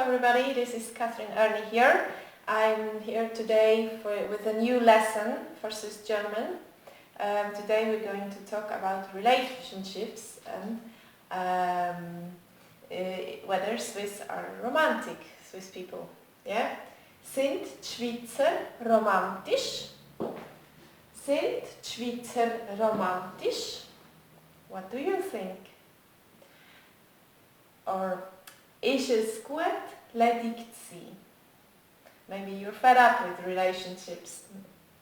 everybody, this is Catherine Ernie here. I'm here today with a new lesson for Swiss German. Today we're going to talk about relationships and whether Swiss are romantic, Swiss people. Yeah? Sind die Schweizer romantisch? Sind die Schweizer romantisch? What do you think? Or ist es gut, ledig zu sein? Maybe you're fed up with relationships.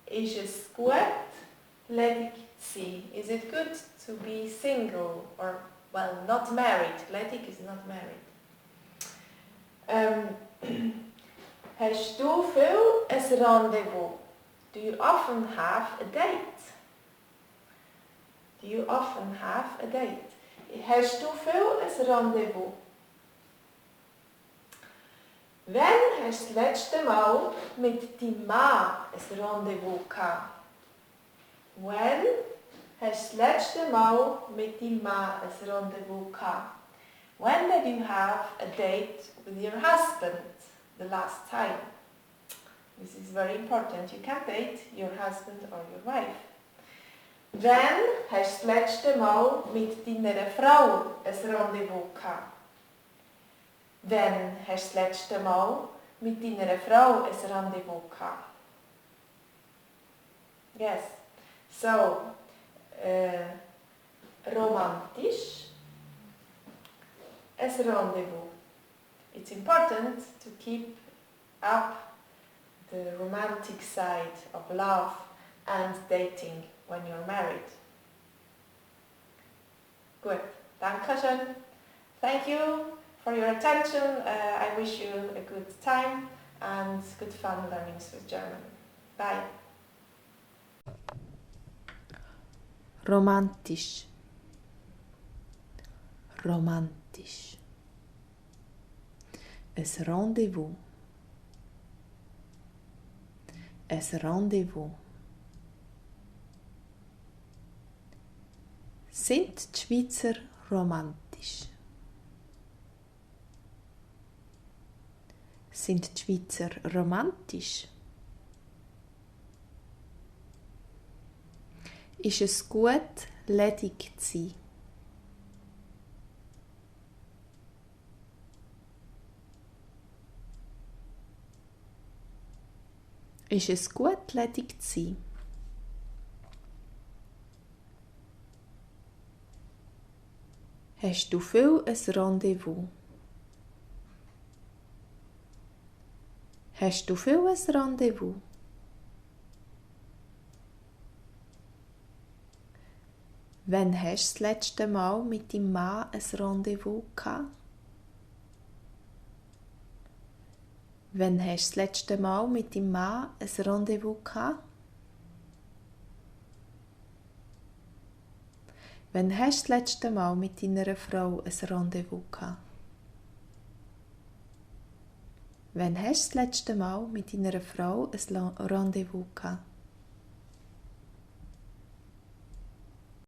Ist es gut, ledig zu sein? Is it good to be single or, well, not married? Ledig is not married. Hast du viel ein Rendezvous? Do you often have a date? Do you often have a date? Hast du viel ein Rendezvous? Wann hast du das letzte Mal mit deinem Mann ein Rendezvous gehabt? Wann hast du das letzte Mal mit deinem Mann ein Rendezvous gehabt? When did you have a date with your husband the last time? This is very important. You can date your husband or your wife. Wann hast du das letzte Mal mit deiner Frau ein Rendezvous gehabt? Wann hast du das letzte Mal mit deiner Frau ein Rendezvous gehabt? Yes. So, romantisch, ein Rendezvous. It's important to keep up the romantic side of love and dating when you're married. Gut, danke schön. Thank you for your attention. I wish you a good time and good fun learning Swiss German. Bye. Romantisch. Romantisch. Ein Rendezvous. Ein Rendezvous. Sind die Schweizer romantisch? Sind die Schweizer romantisch? Ist es gut, ledig zu sein? Ist es gut, ledig zu sein? Hast du viel ein Rendezvous? Hast du viel ein Rendezvous? Wann hast du das letzte Mal mit deinem Mann ein Rendezvous gehabt? Wann hast du das letzte Mal mit deinem Mann ein Rendezvous gehabt? Wann hast du das letzte Mal mit deiner Frau ein Rendezvous gehabt? Wann hast du das letzte Mal mit deiner Frau ein Rendezvous gehabt?